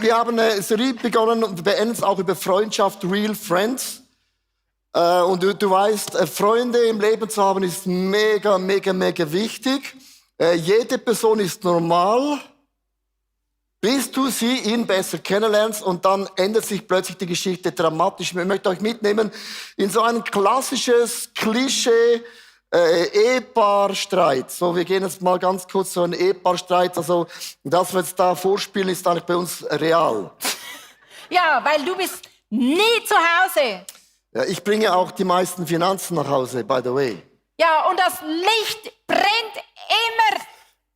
Wir haben eine Serie begonnen und wir beenden es auch über Freundschaft, Real Friends. Und du weißt, Freunde im Leben zu haben ist mega, mega, mega wichtig. Jede Person ist normal, bis du ihn besser kennenlernst und dann ändert sich plötzlich die Geschichte dramatisch. Ich möchte euch mitnehmen in so ein klassisches Klischee, Ehepaarstreit. So, wir gehen jetzt mal ganz kurz so einen Ehepaarstreit. Also, das, was wir jetzt da vorspielen, ist eigentlich bei uns real. Ja, weil du bist nie zu Hause. Ja, ich bringe auch die meisten Finanzen nach Hause, by the way. Ja, und das Licht brennt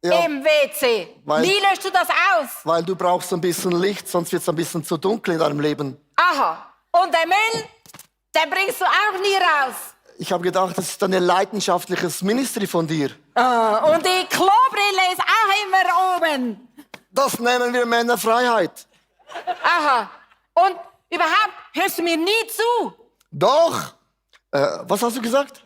immer im WC. Wie löscht du das aus? Weil du brauchst ein bisschen Licht, sonst wird es ein bisschen zu dunkel in deinem Leben. Aha. Und der Müll, den bringst du auch nie raus. Ich habe gedacht, das ist ein leidenschaftliches Ministry von dir. Und die Klobrille ist auch immer oben. Das nennen wir Männerfreiheit. Aha. Und überhaupt hörst du mir nie zu. Doch. Was hast du gesagt?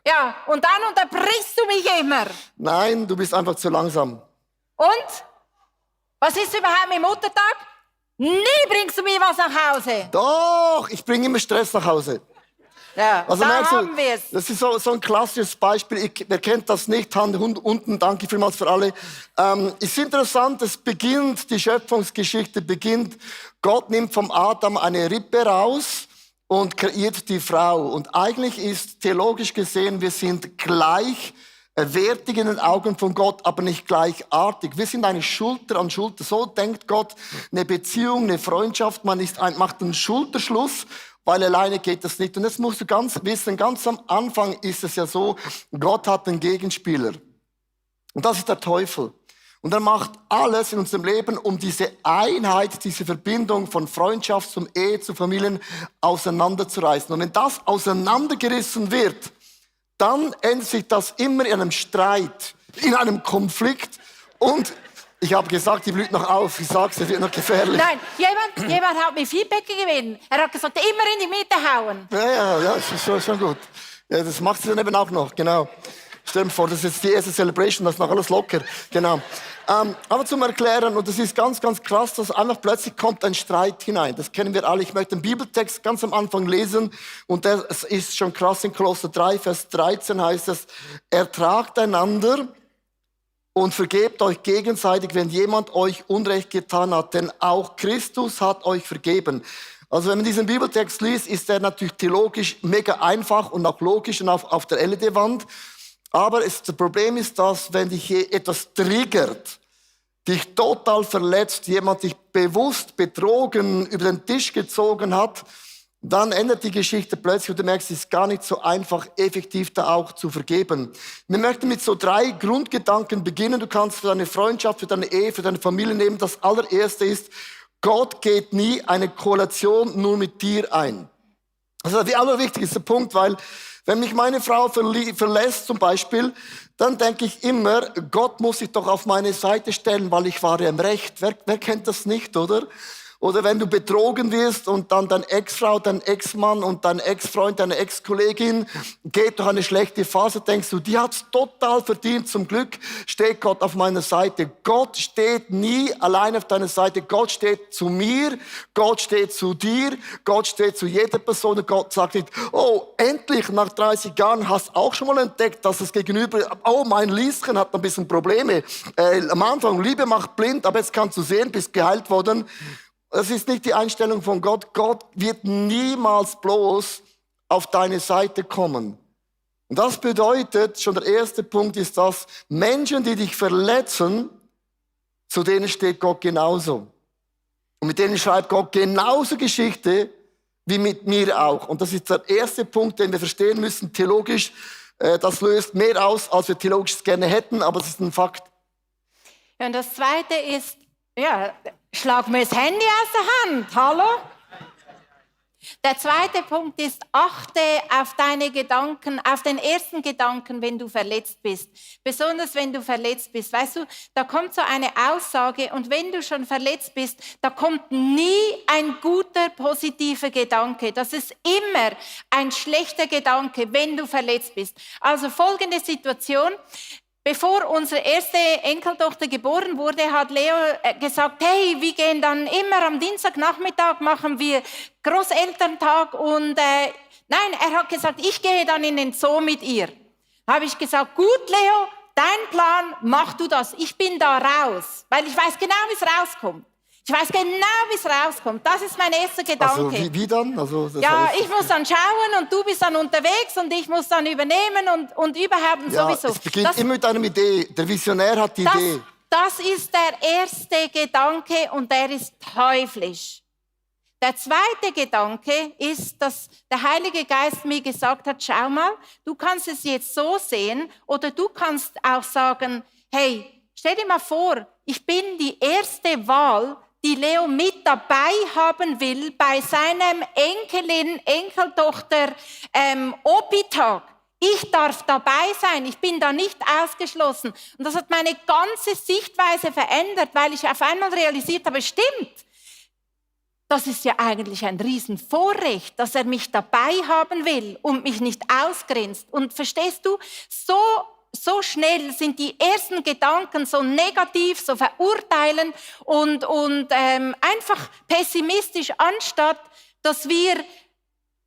Ja, und dann unterbrichst du mich immer. Nein, du bist einfach zu langsam. Und? Was ist überhaupt mit Muttertag? Nie bringst du mir was nach Hause. Doch, ich bringe immer Stress nach Hause. Ja, Also da merkst du, haben wir es. das ist so ein klassisches Beispiel. Wer kennt das nicht? Hand unten, danke vielmals für alle. Ist interessant, die Schöpfungsgeschichte beginnt. Gott nimmt vom Adam eine Rippe raus und kreiert die Frau. Und eigentlich ist theologisch gesehen, wir sind gleichwertig in den Augen von Gott, aber nicht gleichartig. Wir sind eine Schulter an Schulter. So denkt Gott eine Beziehung, eine Freundschaft. Man macht einen Schulterschluss, weil alleine geht das nicht. Und jetzt musst du ganz wissen, ganz am Anfang ist es ja so, Gott hat einen Gegenspieler. Und das ist der Teufel. Und er macht alles in unserem Leben, um diese Einheit, diese Verbindung von Freundschaft zum Ehe, zu Familien auseinanderzureißen. Und wenn das auseinandergerissen wird, dann endet sich das immer in einem Streit, in einem Konflikt. Und ich habe gesagt, die blüht noch auf. Ich sage es, es wird noch gefährlich. Nein, jemand hat mir Feedback gegeben. Er hat gesagt, immer in die Mitte hauen. Ja, das ist schon gut. Ja, das macht sie dann eben auch noch, genau. Stell dir vor, das ist jetzt die erste Celebration, das ist noch alles locker. Genau. Aber zum Erklären, und das ist ganz, ganz krass, dass einfach plötzlich kommt ein Streit hinein. Das kennen wir alle. Ich möchte den Bibeltext ganz am Anfang lesen. Und das ist schon krass. In Kolosser 3, Vers 13 heißt es, ertragt einander und vergebt euch gegenseitig, wenn jemand euch Unrecht getan hat. Denn auch Christus hat euch vergeben. Also wenn man diesen Bibeltext liest, ist der natürlich theologisch mega einfach und auch logisch und auf der LED-Wand. Aber das Problem ist, dass wenn dich etwas triggert, dich total verletzt, jemand dich bewusst betrogen, über den Tisch gezogen hat, dann ändert die Geschichte plötzlich und du merkst, es ist gar nicht so einfach, effektiv da auch zu vergeben. Wir möchten mit so 3 Grundgedanken beginnen. Du kannst für deine Freundschaft, für deine Ehe, für deine Familie nehmen. Das allererste ist, Gott geht nie eine Koalition nur mit dir ein. Das ist der allerwichtigste Punkt, weil wenn mich meine Frau verlässt zum Beispiel, dann denke ich immer, Gott muss sich doch auf meine Seite stellen, weil ich war ja im Recht. Wer kennt das nicht, oder? Oder wenn du betrogen wirst und dann deine Ex-Frau, dein Ex-Mann und dein Ex-Freund, deine Ex-Kollegin geht durch eine schlechte Phase, denkst du, die hat's total verdient. Zum Glück steht Gott auf meiner Seite. Gott steht nie allein auf deiner Seite. Gott steht zu mir, Gott steht zu dir, Gott steht zu jeder Person. Und Gott sagt nicht, oh, endlich nach 30 Jahren hast du auch schon mal entdeckt, dass das Gegenüber, oh, mein Lieschen hat ein bisschen Probleme. Am Anfang, Liebe macht blind, aber jetzt kannst du sehen, bist geheilt worden. Das ist nicht die Einstellung von Gott. Gott wird niemals bloß auf deine Seite kommen. Und das bedeutet, schon der erste Punkt ist das, Menschen, die dich verletzen, zu denen steht Gott genauso. Und mit denen schreibt Gott genauso Geschichte wie mit mir auch. Und das ist der erste Punkt, den wir verstehen müssen, theologisch. Das löst mehr aus, als wir theologisch gerne hätten, aber es ist ein Fakt. Ja, und das Zweite ist, schlag mir das Handy aus der Hand, hallo? Der zweite Punkt ist, achte auf deine Gedanken, auf den ersten Gedanken, wenn du verletzt bist. Besonders wenn du verletzt bist. Weißt du, da kommt so eine Aussage und wenn du schon verletzt bist, da kommt nie ein guter, positiver Gedanke. Das ist immer ein schlechter Gedanke, wenn du verletzt bist. Also folgende Situation. Bevor unsere erste Enkeltochter geboren wurde, hat Leo gesagt, hey, wir gehen dann immer am Dienstagnachmittag, machen wir Großelterntag und nein, er hat gesagt, ich gehe dann in den Zoo mit ihr. Habe ich gesagt, gut, Leo, dein Plan, mach du das. Ich bin da raus, weil ich weiß genau, wie es rauskommt. Ich weiß genau, wie es rauskommt. Das ist mein erster Gedanke. Also wie dann? Also, das ja, heißt, ich muss dann schauen und du bist dann unterwegs und ich muss dann übernehmen und überhaupt und ja, sowieso. es beginnt immer mit einer Idee. Der Visionär hat die Idee. Das ist der erste Gedanke und der ist teuflisch. Der zweite Gedanke ist, dass der Heilige Geist mir gesagt hat, schau mal, du kannst es jetzt so sehen oder du kannst auch sagen, hey, stell dir mal vor, ich bin die erste Wahl, die Leo mit dabei haben will bei seinem Enkeltochter Opi-Tag. Ich darf dabei sein, ich bin da nicht ausgeschlossen. Und das hat meine ganze Sichtweise verändert, weil ich auf einmal realisiert habe, stimmt, das ist ja eigentlich ein Riesenvorrecht, dass er mich dabei haben will und mich nicht ausgrenzt. Und verstehst du, so schnell sind die ersten Gedanken so negativ, so verurteilend und einfach pessimistisch, anstatt dass wir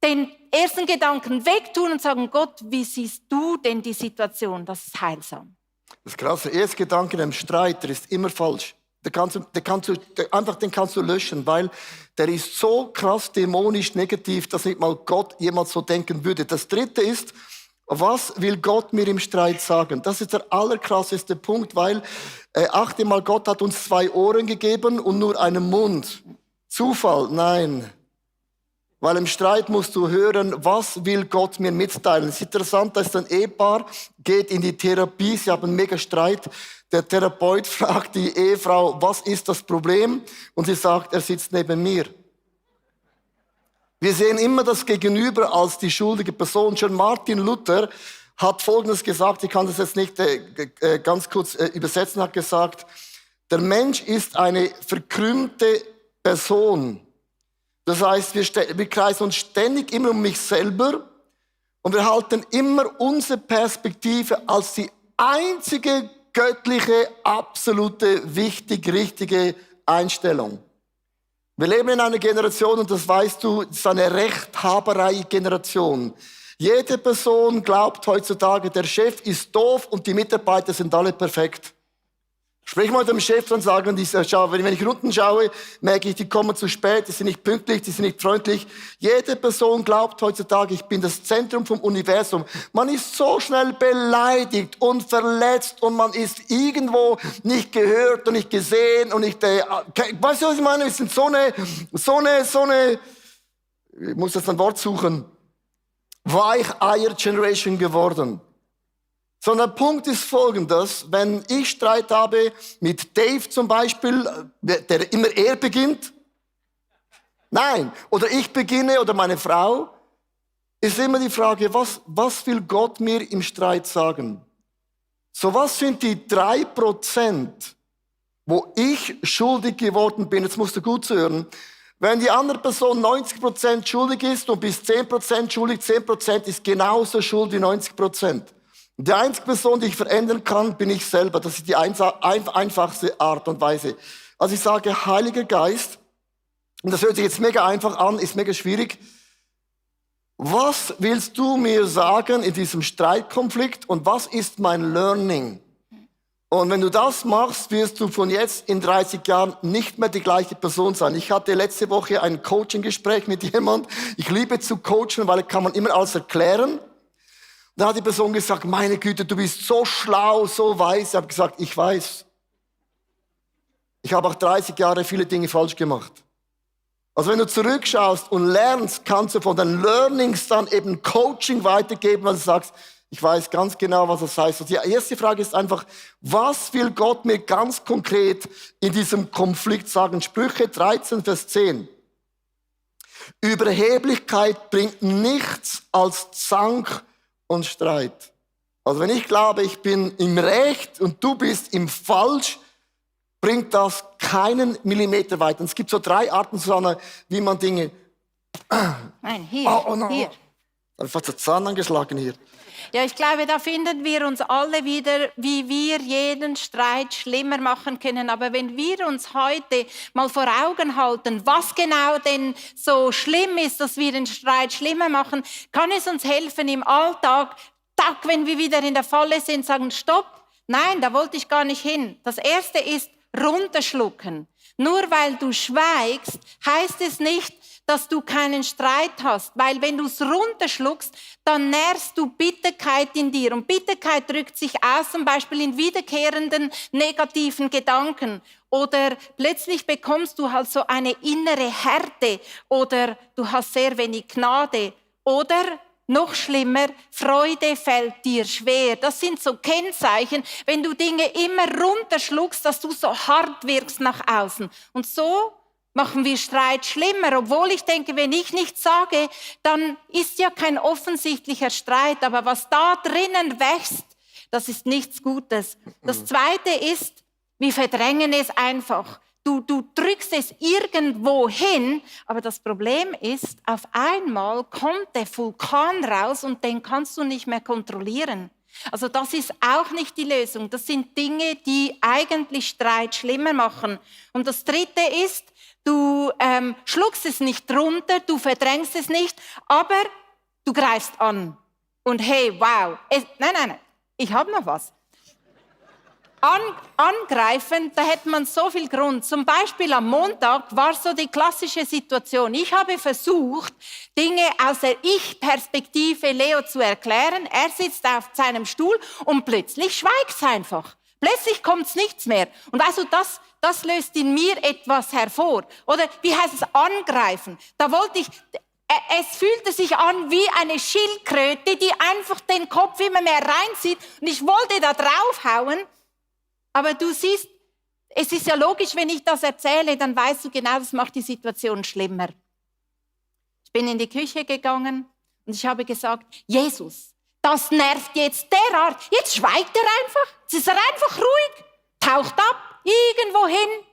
den ersten Gedanken wegtun und sagen, Gott, wie siehst du denn die Situation? Das ist heilsam. Das Krasse, der erste Gedanke im Streit, der ist immer falsch. Den kannst du löschen, weil der ist so krass dämonisch negativ, dass nicht mal Gott jemals so denken würde. Das dritte ist, was will Gott mir im Streit sagen? Das ist der allerkrasseste Punkt, weil achte mal, Gott hat uns 2 Ohren gegeben und nur einen Mund. Zufall? Nein. Weil im Streit musst du hören, was will Gott mir mitteilen. Es ist interessant, dass ein Ehepaar geht in die Therapie, sie haben einen mega Streit. Der Therapeut fragt die Ehefrau, was ist das Problem? Und sie sagt, er sitzt neben mir. Wir sehen immer das Gegenüber als die schuldige Person. Schon Martin Luther hat Folgendes gesagt, ich kann das jetzt nicht ganz kurz übersetzen, hat gesagt, der Mensch ist eine verkrümmte Person. Das heißt, wir kreisen uns ständig immer um mich selber und wir halten immer unsere Perspektive als die einzige göttliche, absolute, wichtig, richtige Einstellung. Wir leben in einer Generation, und das weißt du, es ist eine Rechthaberei-Generation. Jede Person glaubt heutzutage, der Chef ist doof und die Mitarbeiter sind alle perfekt. Sprich mal mit dem Chef und sagen, wenn ich unten schaue, merke ich, die kommen zu spät, die sind nicht pünktlich, die sind nicht freundlich. Jede Person glaubt heutzutage, ich bin das Zentrum vom Universum. Man ist so schnell beleidigt und verletzt und man ist irgendwo nicht gehört und nicht gesehen und nicht, weißt du, was ich meine? Wir sind so eine, ich muss jetzt ein Wort suchen, Weicheier-Generation geworden. Sondern der Punkt ist folgendes, wenn ich Streit habe mit Dave zum Beispiel, der immer er beginnt, nein, oder ich beginne oder meine Frau, ist immer die Frage, was will Gott mir im Streit sagen? So, was sind die 3%, wo ich schuldig geworden bin? Jetzt musst du gut zuhören. Wenn die andere Person 90% schuldig ist und bis 10% schuldig, 10% ist genauso schuld wie 90%. Die einzige Person, die ich verändern kann, bin ich selber. Das ist die einfachste Art und Weise. Also ich sage, Heiliger Geist, und das hört sich jetzt mega einfach an, ist mega schwierig. Was willst du mir sagen in diesem Streitkonflikt und was ist mein Learning? Und wenn du das machst, wirst du von jetzt in 30 Jahren nicht mehr die gleiche Person sein. Ich hatte letzte Woche ein Coaching-Gespräch mit jemand. Ich liebe zu coachen, weil kann man immer alles erklären. Dann hat die Person gesagt, meine Güte, du bist so schlau, so weise. Ich habe gesagt, ich weiß. Ich habe auch 30 Jahre viele Dinge falsch gemacht. Also wenn du zurückschaust und lernst, kannst du von den Learnings dann eben Coaching weitergeben, weil du sagst, ich weiß ganz genau, was das heißt. Und die erste Frage ist einfach, was will Gott mir ganz konkret in diesem Konflikt sagen? Sprüche 13, Vers 10. Überheblichkeit bringt nichts als Zank und Streit. Also wenn ich glaube, ich bin im Recht und du bist im Falsch, bringt das keinen Millimeter weiter. Und es gibt so 3 Arten, Susanne, wie man Dinge... Nein, hier, hier. Da habe ich fast den Zahn angeschlagen hier. Ja, ich glaube, da finden wir uns alle wieder, wie wir jeden Streit schlimmer machen können. Aber wenn wir uns heute mal vor Augen halten, was genau denn so schlimm ist, dass wir den Streit schlimmer machen, kann es uns helfen im Alltag, wenn wir wieder in der Falle sind, sagen, stopp, nein, da wollte ich gar nicht hin. Das Erste ist runterschlucken. Nur weil du schweigst, heißt es nicht, dass du keinen Streit hast. Weil wenn du es runterschluckst, dann nährst du Bitterkeit in dir. Und Bitterkeit drückt sich aus, zum Beispiel in wiederkehrenden negativen Gedanken. Oder plötzlich bekommst du halt so eine innere Härte. Oder du hast sehr wenig Gnade. Oder noch schlimmer, Freude fällt dir schwer. Das sind so Kennzeichen, wenn du Dinge immer runterschluckst, dass du so hart wirkst nach außen. Und so machen wir Streit schlimmer, obwohl ich denke, wenn ich nichts sage, dann ist ja kein offensichtlicher Streit. Aber was da drinnen wächst, das ist nichts Gutes. Das Zweite ist, wir verdrängen es einfach. Du drückst es irgendwo hin, aber das Problem ist, auf einmal kommt der Vulkan raus und den kannst du nicht mehr kontrollieren. Also das ist auch nicht die Lösung. Das sind Dinge, die eigentlich Streit schlimmer machen. Und das Dritte ist, du schluckst es nicht runter, du verdrängst es nicht, aber du greifst an. Und hey, wow, nein, ich habe noch was. Angreifen, da hätte man so viel Grund. Zum Beispiel am Montag war so die klassische Situation. Ich habe versucht, Dinge aus der Ich-Perspektive Leo zu erklären. Er sitzt auf seinem Stuhl und plötzlich schweigt es einfach. Plötzlich kommt es nichts mehr. Und also das löst in mir etwas hervor. Oder wie heißt es, angreifen? Da wollte ich... Es fühlte sich an wie eine Schildkröte, die einfach den Kopf immer mehr reinzieht. Und ich wollte da draufhauen. Aber du siehst, es ist ja logisch, wenn ich das erzähle, dann weißt du genau, das macht die Situation schlimmer. Ich bin in die Küche gegangen und ich habe gesagt, Jesus, das nervt jetzt derart. Jetzt schweigt er einfach. Jetzt ist er einfach ruhig, taucht ab, irgendwo hin.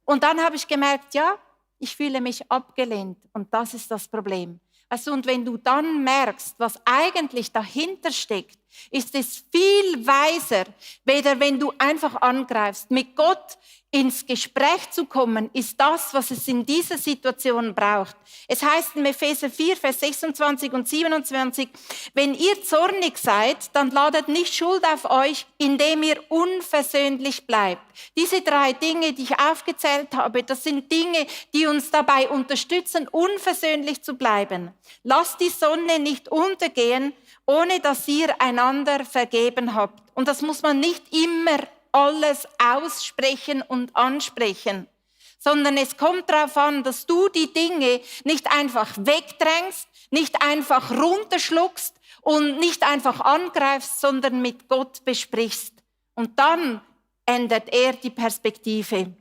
Und dann habe ich gemerkt, ja, ich fühle mich abgelehnt und das ist das Problem. Also, und wenn du dann merkst, was eigentlich dahinter steckt, ist es viel weiser, weder wenn du einfach angreifst. Mit Gott ins Gespräch zu kommen, ist das, was es in dieser Situation braucht. Es heißt in Epheser 4, Vers 26 und 27, wenn ihr zornig seid, dann ladet nicht Schuld auf euch, indem ihr unversöhnlich bleibt. Diese 3 Dinge, die ich aufgezählt habe, das sind Dinge, die uns dabei unterstützen, unversöhnlich zu bleiben. Lasst die Sonne nicht untergehen, ohne dass ihr einander vergeben habt. Und das muss man nicht immer alles aussprechen und ansprechen, sondern es kommt darauf an, dass du die Dinge nicht einfach wegdrängst, nicht einfach runterschluckst und nicht einfach angreifst, sondern mit Gott besprichst. Und dann ändert er die Perspektive.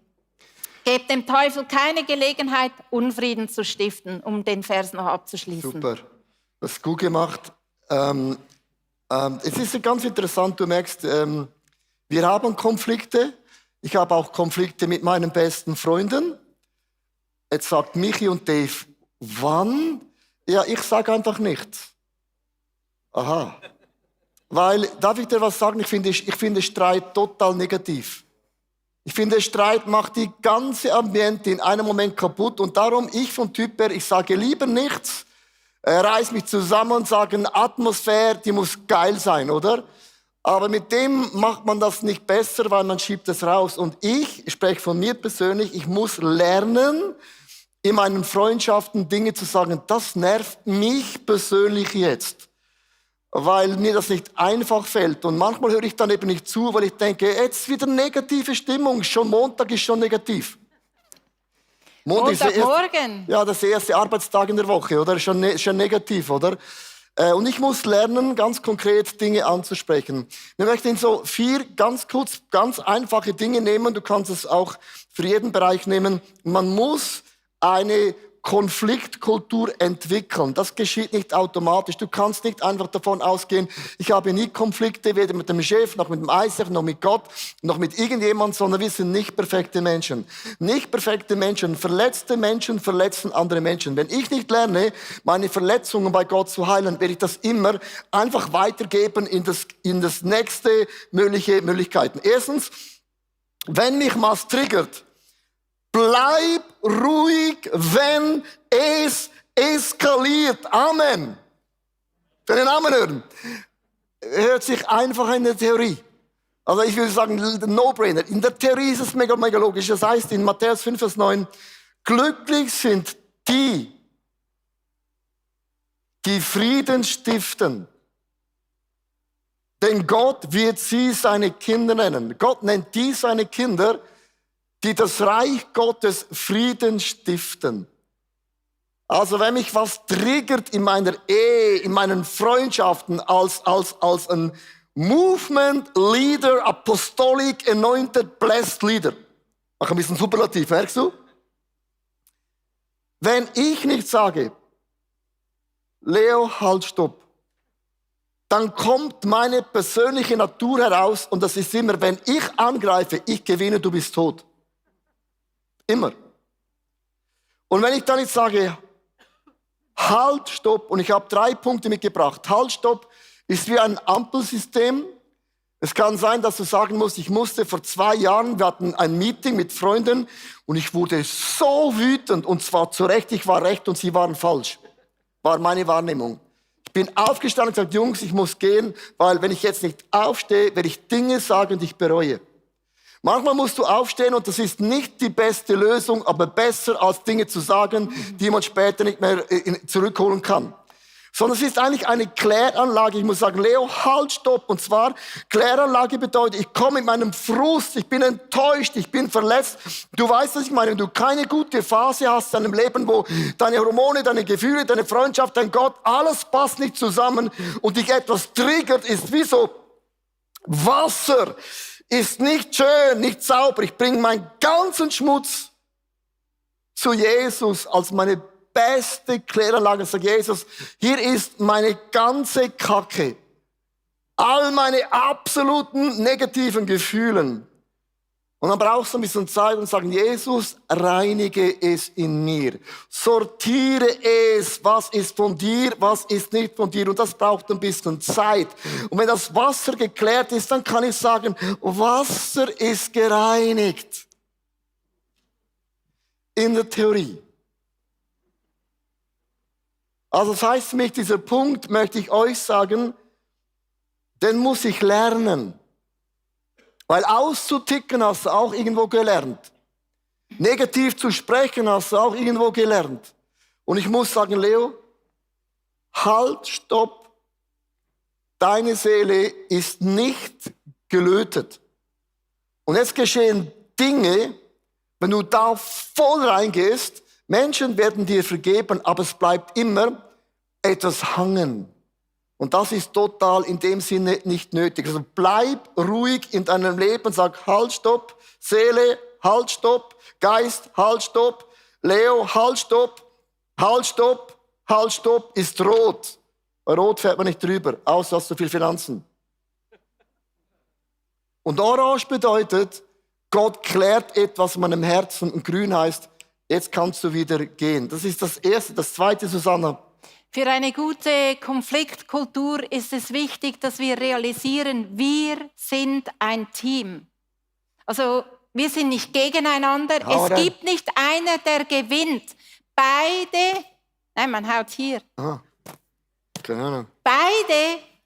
Gebt dem Teufel keine Gelegenheit, Unfrieden zu stiften, um den Vers noch abzuschließen. Super, das ist gut gemacht. Es ist ganz interessant, du merkst, wir haben Konflikte. Ich habe auch Konflikte mit meinen besten Freunden. Jetzt sagt Michi und Dave, wann? Ja, ich sage einfach nichts. Aha. Weil, darf ich dir was sagen? Ich finde Streit total negativ. Ich finde, Streit macht die ganze Ambiente in einem Moment kaputt. Und darum, ich vom Typ her, ich sage lieber nichts, reiß mich zusammen und sage, Atmosphäre, die muss geil sein, oder? Aber mit dem macht man das nicht besser, weil man schiebt es raus. Und ich spreche von mir persönlich, ich muss lernen, in meinen Freundschaften Dinge zu sagen, das nervt mich persönlich jetzt. Weil mir das nicht einfach fällt. Und manchmal höre ich dann eben nicht zu, weil ich denke, jetzt wieder negative Stimmung. Schon Montag ist schon negativ. Montagmorgen. Ja, das ist der erste Arbeitstag in der Woche, oder? Schon negativ, oder? Und ich muss lernen, ganz konkret Dinge anzusprechen. Wir möchten so 4 ganz kurz, ganz einfache Dinge nehmen. Du kannst es auch für jeden Bereich nehmen. Man muss eine Konfliktkultur entwickeln. Das geschieht nicht automatisch. Du kannst nicht einfach davon ausgehen, ich habe nie Konflikte, weder mit dem Chef, noch mit dem ICF, noch mit Gott, noch mit irgendjemandem, sondern wir sind nicht perfekte Menschen. Nicht perfekte Menschen, verletzte Menschen verletzen andere Menschen. Wenn ich nicht lerne, meine Verletzungen bei Gott zu heilen, werde ich das immer einfach weitergeben in das nächste Möglichkeiten. Erstens, wenn mich was triggert, bleib ruhig, wenn es eskaliert. Amen. Können den Amen hören? Hört sich einfach in der Theorie. Also ich würde sagen, No-Brainer. In der Theorie ist es mega logisch. Das heißt in Matthäus 5, Vers 9, glücklich sind die Frieden stiften. Denn Gott wird sie seine Kinder nennen. Gott nennt die seine Kinder, die das Reich Gottes Frieden stiften. Also wenn mich was triggert in meiner Ehe, in meinen Freundschaften als ein Movement Leader, Apostolic, Anointed, Blessed Leader. Mach ein bisschen superlativ, merkst du? Wenn ich nicht sage, Leo, halt, stopp, dann kommt meine persönliche Natur heraus und das ist immer, wenn ich angreife, ich gewinne, du bist tot. Immer. Und wenn ich dann jetzt sage, halt, stopp, und ich habe 3 Punkte mitgebracht. Halt, stopp ist wie ein Ampelsystem. Es kann sein, dass du sagen musst, ich musste vor 2 Jahren, wir hatten ein Meeting mit Freunden und ich wurde so wütend und zwar zu Recht, ich war recht und sie waren falsch. War meine Wahrnehmung. Ich bin aufgestanden und gesagt, Jungs, ich muss gehen, weil wenn ich jetzt nicht aufstehe, werde ich Dinge sagen, die ich bereue. Manchmal musst du aufstehen und das ist nicht die beste Lösung, aber besser als Dinge zu sagen, die man später nicht mehr zurückholen kann. Sondern es ist eigentlich eine Kläranlage. Ich muss sagen, Leo, halt, stopp. Und zwar, Kläranlage bedeutet, ich komme mit meinem Frust, ich bin enttäuscht, ich bin verletzt. Du weißt, was ich meine, wenn du keine gute Phase hast in deinem Leben, wo deine Hormone, deine Gefühle, deine Freundschaft, dein Gott, alles passt nicht zusammen und dich etwas triggert, ist wie so Wasser. Ist nicht schön, nicht sauber. Ich bringe meinen ganzen Schmutz zu Jesus als meine beste Kläranlage. Ich sage, Jesus, hier ist meine ganze Kacke. All meine absoluten negativen Gefühlen. Und dann brauchst du ein bisschen Zeit und sagen, Jesus, reinige es in mir. Sortiere es, was ist von dir, was ist nicht von dir. Und das braucht ein bisschen Zeit. Und wenn das Wasser geklärt ist, dann kann ich sagen, Wasser ist gereinigt. In der Theorie. Also das heißt für mich, dieser Punkt möchte ich euch sagen, den muss ich lernen. Weil auszuticken hast du auch irgendwo gelernt. Negativ zu sprechen hast du auch irgendwo gelernt. Und ich muss sagen, Leo, halt, stopp. Deine Seele ist nicht gelötet. Und jetzt geschehen Dinge, wenn du da voll reingehst, Menschen werden dir vergeben, aber es bleibt immer etwas hangen. Und das ist total in dem Sinne nicht nötig. Also bleib ruhig in deinem Leben, sag halt, stopp, Seele, halt, stopp, Geist, halt, stopp, Leo, halt, stopp, halt, stopp, halt, stopp, ist rot. Bei rot fährt man nicht drüber, außer hast du viel Finanzen. Und orange bedeutet, Gott klärt etwas in meinem Herzen und grün heißt, jetzt kannst du wieder gehen. Das ist das Erste. Das Zweite, Susanna. Für eine gute Konfliktkultur ist es wichtig, dass wir realisieren, wir sind ein Team. Also wir sind nicht gegeneinander. Es gibt nicht einer, der gewinnt. Nein, man haut hier. Aha. Keine Ahnung.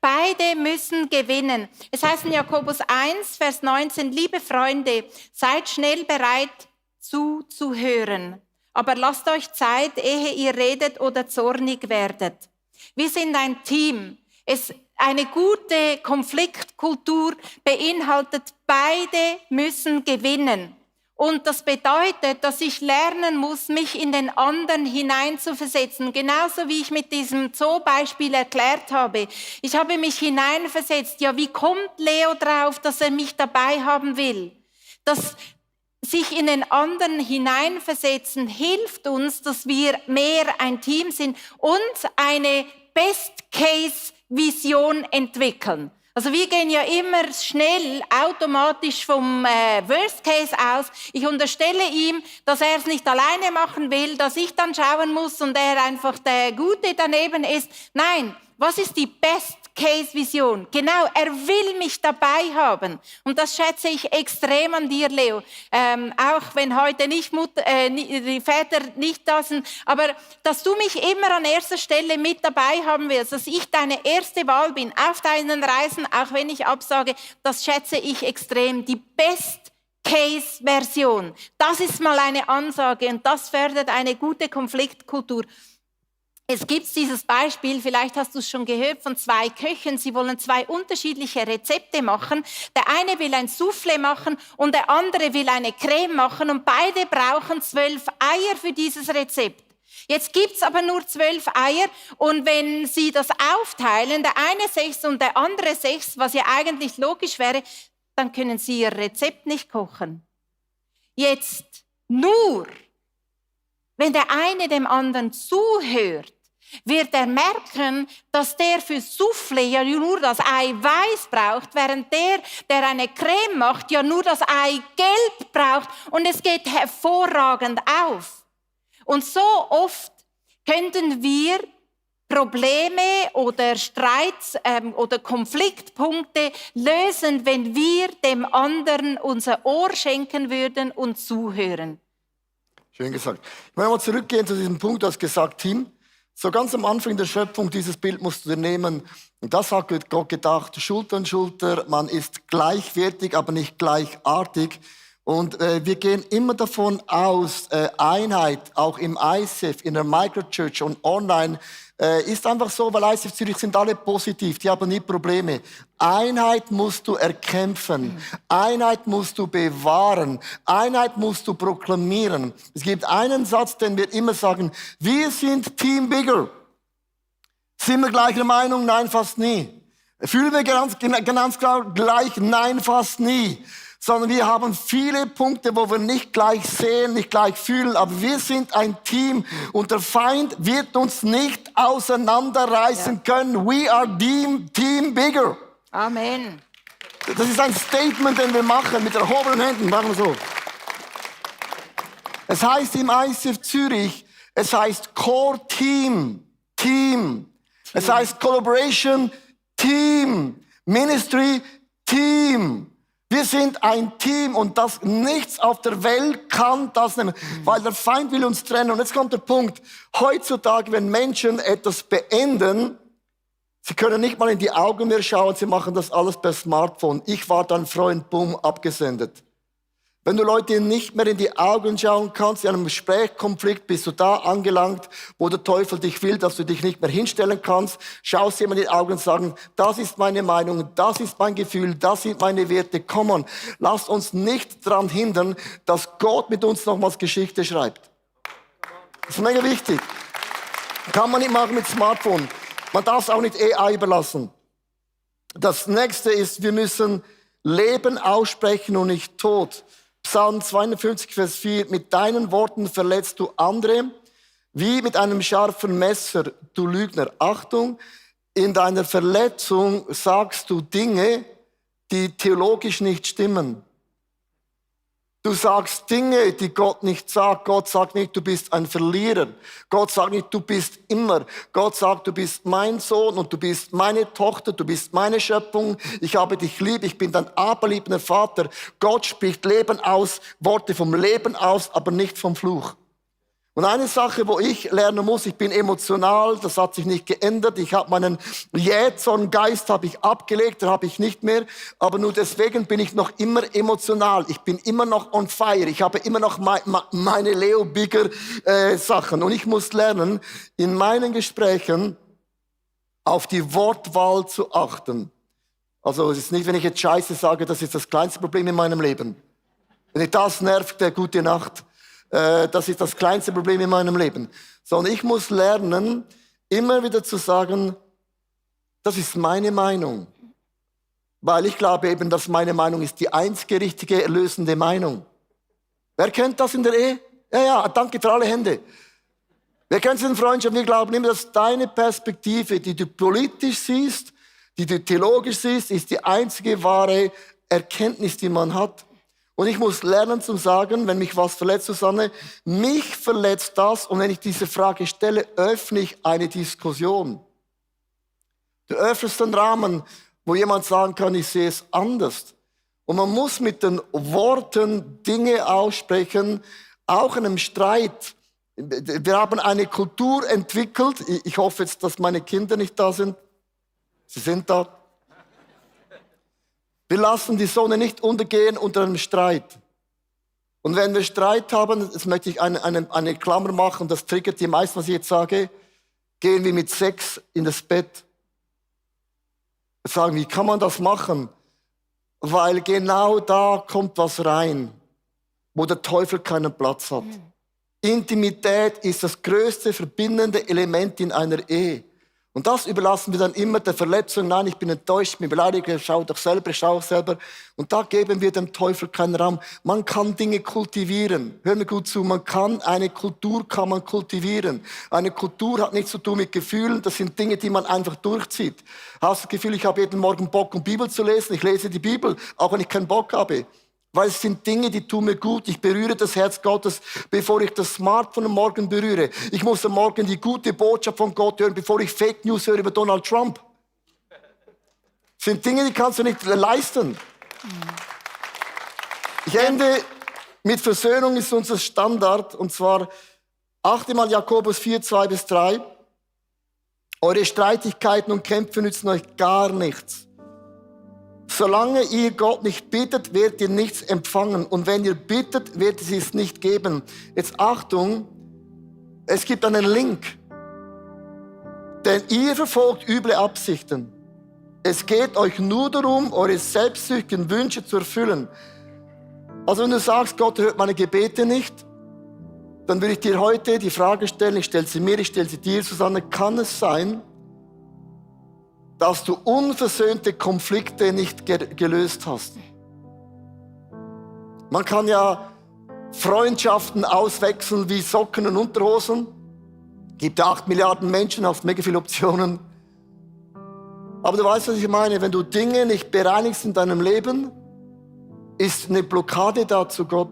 Beide müssen gewinnen. Es heißt in Jakobus 1, Vers 19, liebe Freunde, seid schnell bereit zuzuhören. Aber lasst euch Zeit, ehe ihr redet oder zornig werdet. Wir sind ein Team. Eine gute Konfliktkultur beinhaltet, beide müssen gewinnen. Und das bedeutet, dass ich lernen muss, mich in den anderen hineinzuversetzen. Genauso wie ich mit diesem Zoo-Beispiel erklärt habe. Ich habe mich hineinversetzt. Ja, wie kommt Leo drauf, dass er mich dabei haben will? sich in den anderen hineinversetzen, hilft uns, dass wir mehr ein Team sind und eine Best-Case-Vision entwickeln. Also wir gehen ja immer schnell automatisch vom Worst Case aus. Ich unterstelle ihm, dass er es nicht alleine machen will, dass ich dann schauen muss und er einfach der Gute daneben ist. Nein, was ist die Best-Case-Vision? Genau, er will mich dabei haben. Und das schätze ich extrem an dir, Leo. Auch wenn heute nicht die Väter nicht da sind, aber dass du mich immer an erster Stelle mit dabei haben willst, dass ich deine erste Wahl bin auf deinen Reisen, auch wenn ich absage, das schätze ich extrem. Die Best-Case-Version, das ist mal eine Ansage und das fördert eine gute Konfliktkultur. Es gibt dieses Beispiel, vielleicht hast du es schon gehört, von 2 Köchen. Sie wollen 2 unterschiedliche Rezepte machen. Der eine will ein Soufflé machen und der andere will eine Creme machen und beide brauchen 12 Eier für dieses Rezept. Jetzt gibt's aber nur 12 Eier und wenn sie das aufteilen, der eine 6 und der andere 6, was ja eigentlich logisch wäre, dann können sie ihr Rezept nicht kochen. Jetzt nur, wenn der eine dem anderen zuhört, wird er merken, dass der für Soufflé ja nur das Eiweiß braucht, während der eine Creme macht, ja nur das Eigelb braucht und es geht hervorragend auf. Und so oft könnten wir Probleme oder Streits oder Konfliktpunkte lösen, wenn wir dem anderen unser Ohr schenken würden und zuhören. Schön gesagt. Ich möchte mal zurückgehen zu diesem Punkt, du hast gesagt, Team. So ganz am Anfang der Schöpfung, dieses Bild musst du dir nehmen. Und das hat Gott gedacht, Schulter an Schulter, man ist gleichwertig, aber nicht gleichartig. Und wir gehen immer davon aus, Einheit, auch im ICF, in der Microchurch und online, ist einfach so, weil ICF Zürich sind alle positiv, die haben nie Probleme. Einheit musst du erkämpfen, Einheit musst du bewahren, Einheit musst du proklamieren. Es gibt einen Satz, den wir immer sagen, wir sind Team Bigger. Sind wir gleicher Meinung? Nein, fast nie. Fühlen wir ganz gleich? Nein, fast nie. Sondern wir haben viele Punkte, wo wir nicht gleich sehen, nicht gleich fühlen, aber wir sind ein Team und der Feind wird uns nicht auseinanderreißen können. We are Team Bigger. Amen. Das ist ein Statement, den wir machen mit erhobenen Händen. Machen wir so. Es heißt im ICF Zürich, es heißt Core Team. Es heißt Collaboration Team. Ministry Team. Wir sind ein Team und das nichts auf der Welt kann das nehmen, weil der Feind will uns trennen. Und jetzt kommt der Punkt, heutzutage, wenn Menschen etwas beenden, sie können nicht mal in die Augen mehr schauen, sie machen das alles per Smartphone. Ich war dein Freund, bumm, abgesendet. Wenn du Leute nicht mehr in die Augen schauen kannst, in einem Gesprächskonflikt bist du da angelangt, wo der Teufel dich will, dass du dich nicht mehr hinstellen kannst, schaust jemand in die Augen und sagen, das ist meine Meinung, das ist mein Gefühl, das sind meine Werte. Come on, lasst uns nicht daran hindern, dass Gott mit uns nochmals Geschichte schreibt. Das ist mega wichtig. Kann man nicht machen mit Smartphone. Man darf es auch nicht AI überlassen. Das nächste ist, wir müssen Leben aussprechen und nicht Tod. Psalm 52, Vers 4, mit deinen Worten verletzt du andere, wie mit einem scharfen Messer, du Lügner. Achtung, in deiner Verletzung sagst du Dinge, die theologisch nicht stimmen. Du sagst Dinge, die Gott nicht sagt. Gott sagt nicht, du bist ein Verlierer. Gott sagt nicht, du bist immer. Gott sagt, du bist mein Sohn und du bist meine Tochter, du bist meine Schöpfung. Ich habe dich lieb, ich bin dein aberliebender Vater. Gott spricht Leben aus, Worte vom Leben aus, aber nicht vom Fluch. Und eine Sache, wo ich lernen muss, ich bin emotional, das hat sich nicht geändert. Ich habe meinen Jähzorngeist habe ich abgelegt, den habe ich nicht mehr. Aber nur deswegen bin ich noch immer emotional. Ich bin immer noch on fire. Ich habe immer noch meine Leo Bigger Sachen. Und ich muss lernen, in meinen Gesprächen auf die Wortwahl zu achten. Also es ist nicht, wenn ich jetzt Scheiße sage, das ist das kleinste Problem in meinem Leben. Wenn ich das nervt, gute Nacht. Das ist das kleinste Problem in meinem Leben. Sondern ich muss lernen, immer wieder zu sagen, das ist meine Meinung. Weil ich glaube eben, dass meine Meinung ist die einzige richtige, erlösende Meinung. Wer kennt das in der Ehe? Ja, danke für alle Hände. Wir kennen es in Freundschaft, wir glauben immer, dass deine Perspektive, die du politisch siehst, die du theologisch siehst, ist die einzige wahre Erkenntnis, die man hat. Und ich muss lernen zu sagen, wenn mich was verletzt, Susanne, mich verletzt das. Und wenn ich diese Frage stelle, öffne ich eine Diskussion. Du öffnest den Rahmen, wo jemand sagen kann, ich sehe es anders. Und man muss mit den Worten Dinge aussprechen, auch in einem Streit. Wir haben eine Kultur entwickelt. Ich hoffe jetzt, dass meine Kinder nicht da sind. Sie sind da. Wir lassen die Sonne nicht untergehen unter einem Streit. Und wenn wir Streit haben, jetzt möchte ich eine Klammer machen, das triggert die meisten, was ich jetzt sage, gehen wir mit Sex in das Bett. Wir sagen, wie kann man das machen? Weil genau da kommt was rein, wo der Teufel keinen Platz hat. Intimität ist das größte verbindende Element in einer Ehe. Und das überlassen wir dann immer der Verletzung. Nein, ich bin enttäuscht, ich bin beleidigt, schau doch selber, ich schau auch selber. Und da geben wir dem Teufel keinen Raum. Man kann Dinge kultivieren. Hör mir gut zu, eine Kultur kann man kultivieren. Eine Kultur hat nichts zu tun mit Gefühlen, das sind Dinge, die man einfach durchzieht. Hast du das Gefühl, ich habe jeden Morgen Bock, um Bibel zu lesen? Ich lese die Bibel, auch wenn ich keinen Bock habe. Weil es sind Dinge, die tun mir gut. Ich berühre das Herz Gottes, bevor ich das Smartphone am Morgen berühre. Ich muss am Morgen die gute Botschaft von Gott hören, bevor ich Fake News höre über Donald Trump. Das sind Dinge, die kannst du nicht leisten. Ich ende mit Versöhnung ist unser Standard. Und zwar 8. Mal Jakobus 4, 2-3. Eure Streitigkeiten und Kämpfe nützen euch gar nichts. Solange ihr Gott nicht bittet, werdet ihr nichts empfangen. Und wenn ihr bittet, wird es es nicht geben. Jetzt Achtung, es gibt einen Link. Denn ihr verfolgt üble Absichten. Es geht euch nur darum, eure selbstsüchtigen Wünsche zu erfüllen. Also wenn du sagst, Gott hört meine Gebete nicht, dann will ich dir heute die Frage stellen, ich stelle sie mir, ich stelle sie dir, Susanne, kann es sein, dass du unversöhnte Konflikte nicht gelöst hast? Man kann ja Freundschaften auswechseln wie Socken und Unterhosen. Gibt ja 8 Milliarden Menschen, hast mega viele Optionen. Aber du weißt, was ich meine. Wenn du Dinge nicht bereinigst in deinem Leben, ist eine Blockade da zu Gott.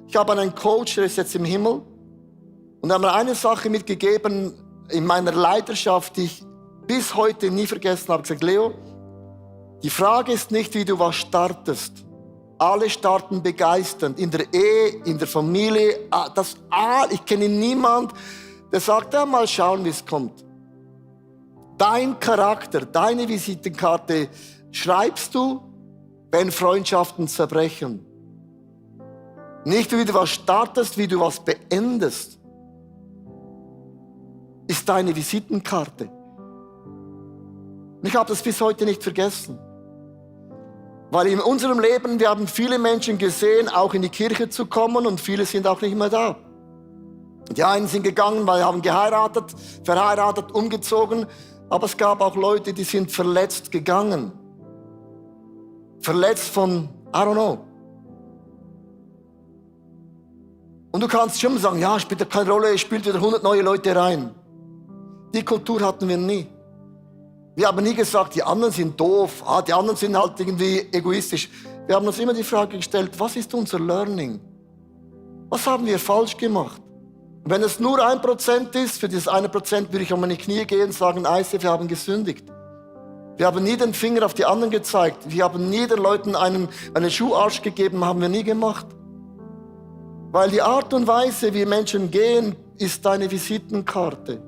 Ich habe einen Coach, der ist jetzt im Himmel. Und er hat mir eine Sache mitgegeben in meiner Leiterschaft, die ich bis heute nie vergessen habe. Ich habe gesagt, Leo, die Frage ist nicht, wie du was startest. Alle starten begeisternd. In der Ehe, in der Familie. Ich kenne niemanden, der sagt, ja, mal schauen, wie es kommt. Dein Charakter, deine Visitenkarte schreibst du, wenn Freundschaften zerbrechen. Nicht, wie du was startest, wie du was beendest. Ist deine Visitenkarte. Und ich habe das bis heute nicht vergessen. Weil in unserem Leben, wir haben viele Menschen gesehen, auch in die Kirche zu kommen und viele sind auch nicht mehr da. Die einen sind gegangen, weil sie haben geheiratet, verheiratet, umgezogen. Aber es gab auch Leute, die sind verletzt gegangen. Verletzt von, I don't know. Und du kannst schon sagen, ja, spielt ja keine Rolle, es spielt wieder 100 neue Leute rein. Die Kultur hatten wir nie. Wir haben nie gesagt, die anderen sind doof, die anderen sind halt irgendwie egoistisch. Wir haben uns immer die Frage gestellt, was ist unser Learning? Was haben wir falsch gemacht? Und wenn es nur 1% ist, für dieses 1% würde ich auf meine Knie gehen und sagen, ICF, wir haben gesündigt. Wir haben nie den Finger auf die anderen gezeigt. Wir haben nie den Leuten einen Schuharsch gegeben, haben wir nie gemacht. Weil die Art und Weise, wie Menschen gehen, ist deine Visitenkarte.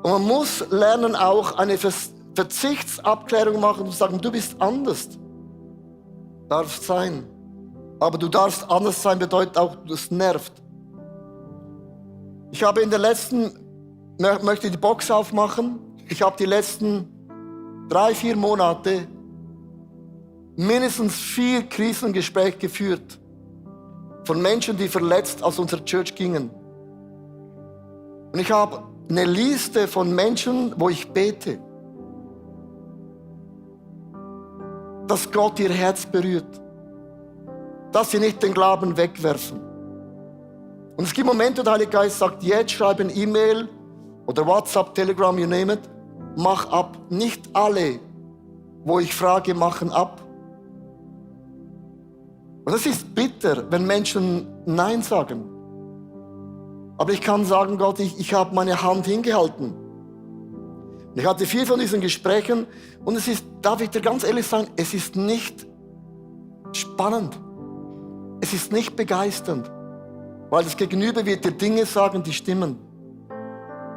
Und man muss lernen, auch eine Verzichtsabklärung machen und sagen, du bist anders. Darfst sein. Aber du darfst anders sein, bedeutet auch, das nervt. Ich habe möchte die Box aufmachen. Ich habe die letzten 3-4 Monate mindestens 4 Krisengespräche geführt. Von Menschen, die verletzt aus unserer Church gingen. Und ich habe eine Liste von Menschen, wo ich bete, dass Gott ihr Herz berührt. dass sie nicht den Glauben wegwerfen. Und es gibt Momente, wo der Heilige Geist sagt, jetzt schreib ein E-Mail oder WhatsApp, Telegram, you name it, mach ab. Nicht alle, wo ich frage, machen ab. Und es ist bitter, wenn Menschen Nein sagen. Aber ich kann sagen, Gott, ich habe meine Hand hingehalten. Ich hatte 4 von diesen Gesprächen und es ist, darf ich dir ganz ehrlich sagen, es ist nicht spannend. Es ist nicht begeisternd, weil das Gegenüber wird dir Dinge sagen, die stimmen.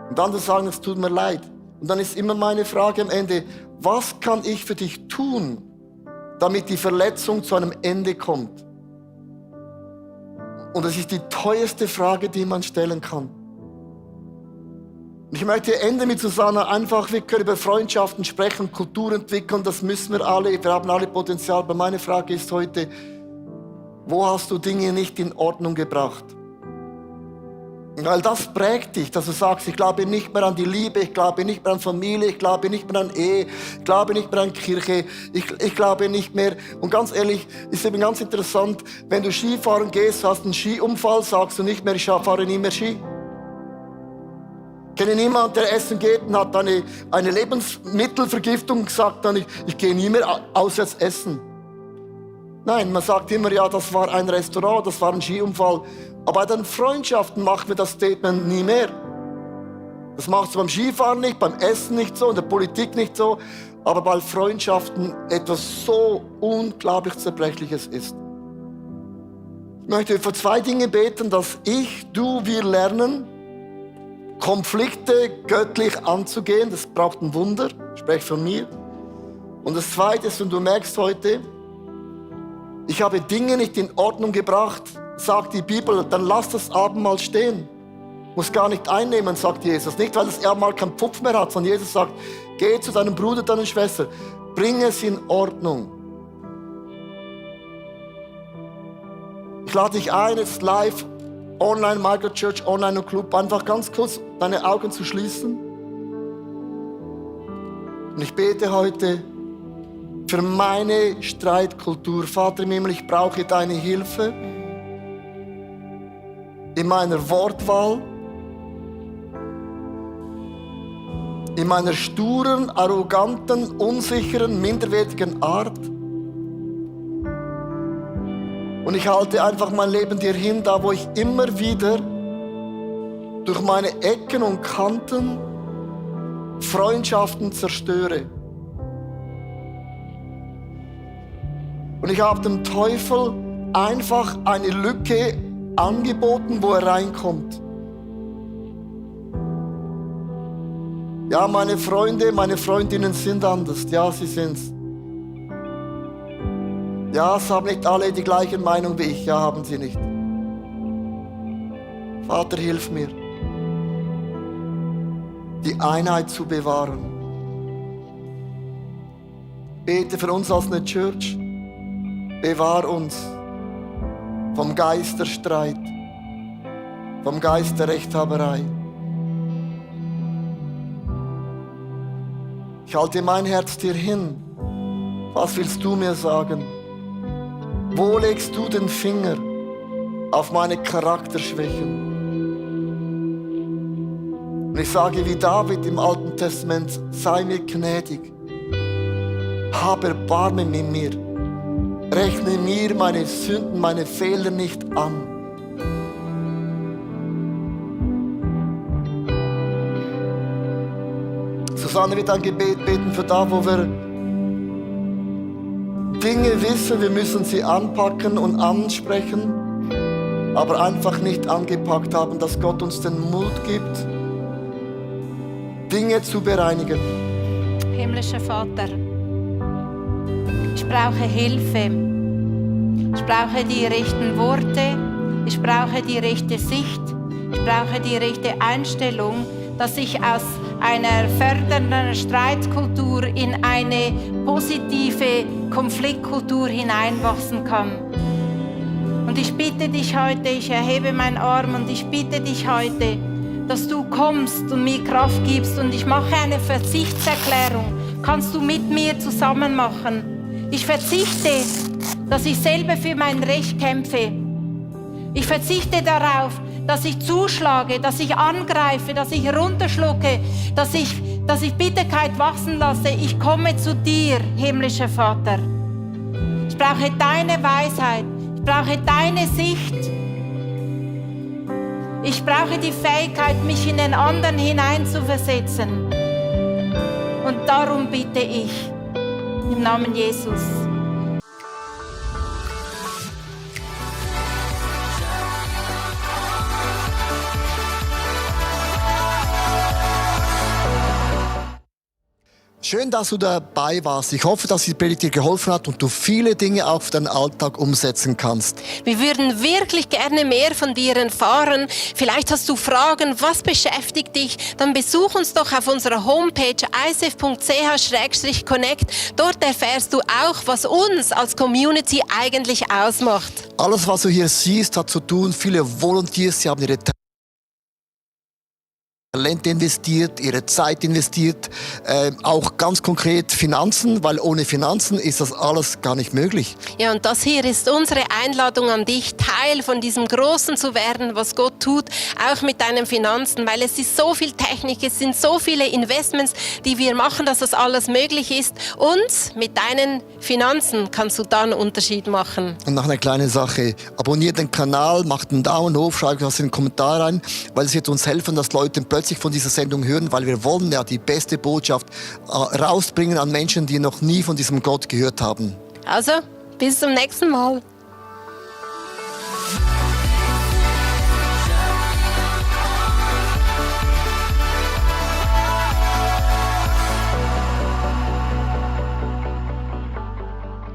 Und andere sagen, es tut mir leid. Und dann ist immer meine Frage am Ende, was kann ich für dich tun, damit die Verletzung zu einem Ende kommt? Und das ist die teuerste Frage, die man stellen kann. Und ich möchte enden mit Susanna einfach, wir können über Freundschaften sprechen, Kultur entwickeln, das müssen wir alle, wir haben alle Potenzial. Aber meine Frage ist heute, wo hast du Dinge nicht in Ordnung gebracht? Weil das prägt dich, dass du sagst, ich glaube nicht mehr an die Liebe, ich glaube nicht mehr an Familie, ich glaube nicht mehr an Ehe, ich glaube nicht mehr an Kirche, ich glaube nicht mehr. Und ganz ehrlich, ist eben ganz interessant, wenn du Skifahren gehst, hast einen Skiunfall, sagst du nicht mehr, ich fahre nie mehr Ski. Ich kenne niemanden, der essen geht und hat eine Lebensmittelvergiftung gesagt, dann ich gehe nie mehr auswärts essen. Nein, man sagt immer, ja, das war ein Restaurant, das war ein Skiunfall. Aber bei den Freundschaften machen wir das Statement nie mehr. Das machst du beim Skifahren nicht, beim Essen nicht so, in der Politik nicht so. Aber bei Freundschaften etwas so unglaublich Zerbrechliches ist. Ich möchte für 2 Dinge beten, dass wir lernen, Konflikte göttlich anzugehen. Das braucht ein Wunder, ich spreche von mir. Und das Zweite ist, und du merkst heute, ich habe Dinge nicht in Ordnung gebracht, sagt die Bibel, dann lass das Abendmahl stehen. Muss gar nicht einnehmen, sagt Jesus. Nicht, weil das Abendmahl keinen Pfupf mehr hat, sondern Jesus sagt, geh zu deinem Bruder, deiner Schwester, bring es in Ordnung. Ich lade dich ein, jetzt live, online, Microchurch, online und Club, einfach ganz kurz deine Augen zu schließen. Und ich bete heute für meine Streitkultur. Vater im Himmel, ich brauche deine Hilfe in meiner Wortwahl, in meiner sturen, arroganten, unsicheren, minderwertigen Art. Und ich halte einfach mein Leben dir hin, da wo ich immer wieder durch meine Ecken und Kanten Freundschaften zerstöre. Und ich habe dem Teufel einfach eine Lücke angeboten, wo er reinkommt. Ja, meine Freunde, meine Freundinnen sind anders. Ja, sie sind's. Ja, es haben nicht alle die gleiche Meinung wie ich. Ja, haben sie nicht. Vater, hilf mir, die Einheit zu bewahren. Bete für uns als eine Church. Bewahr uns vom Geist der Streit, vom Geist der Rechthaberei. Ich halte mein Herz dir hin. Was willst du mir sagen? Wo legst du den Finger auf meine Charakterschwächen? Und ich sage wie David im Alten Testament, sei mir gnädig, hab Erbarmen mit mir. Rechne mir meine Sünden, meine Fehler nicht an. Susanne wird ein Gebet beten für da, wo wir Dinge wissen, wir müssen sie anpacken und ansprechen, aber einfach nicht angepackt haben, dass Gott uns den Mut gibt, Dinge zu bereinigen. Himmlischer Vater, ich brauche Hilfe. Ich brauche die rechten Worte. Ich brauche die rechte Sicht. Ich brauche die rechte Einstellung, dass ich aus einer fördernden Streitkultur in eine positive Konfliktkultur hineinwachsen kann. Und ich bitte dich heute, ich erhebe meinen Arm und ich bitte dich heute, dass du kommst und mir Kraft gibst und ich mache eine Verzichtserklärung. Kannst du mit mir zusammen machen? Ich verzichte dass ich selber für mein Recht kämpfe. Ich verzichte darauf, dass ich zuschlage, dass ich angreife, dass ich runterschlucke, dass ich Bitterkeit wachsen lasse. Ich komme zu dir, himmlischer Vater. Ich brauche deine Weisheit. Ich brauche deine Sicht. Ich brauche die Fähigkeit, mich in den anderen hineinzuversetzen. Und darum bitte ich, im Namen Jesus. Schön, dass du dabei warst. Ich hoffe, dass die Predigt dir geholfen hat und du viele Dinge auch für deinen Alltag umsetzen kannst. Wir würden wirklich gerne mehr von dir erfahren. Vielleicht hast du Fragen, was beschäftigt dich? Dann besuch uns doch auf unserer Homepage icf.ch/connect. Dort erfährst du auch, was uns als Community eigentlich ausmacht. Alles, was du hier siehst, hat zu tun. Viele Volunteers, sie haben ihre Talente investiert, ihre Zeit investiert, auch ganz konkret Finanzen, weil ohne Finanzen ist das alles gar nicht möglich. Ja, und das hier ist unsere Einladung an dich, Teil von diesem Großen zu werden, was Gott tut, auch mit deinen Finanzen, weil es ist so viel Technik, es sind so viele Investments, die wir machen, dass das alles möglich ist. Und mit deinen Finanzen kannst du da einen Unterschied machen. Und noch eine kleine Sache, abonniert den Kanal, macht einen Daumen hoch, schreibt was in den Kommentar rein, weil es wird uns helfen, dass Leute plötzlich von dieser Sendung hören, weil wir wollen ja die beste Botschaft rausbringen an Menschen, die noch nie von diesem Gott gehört haben. Also, bis zum nächsten Mal.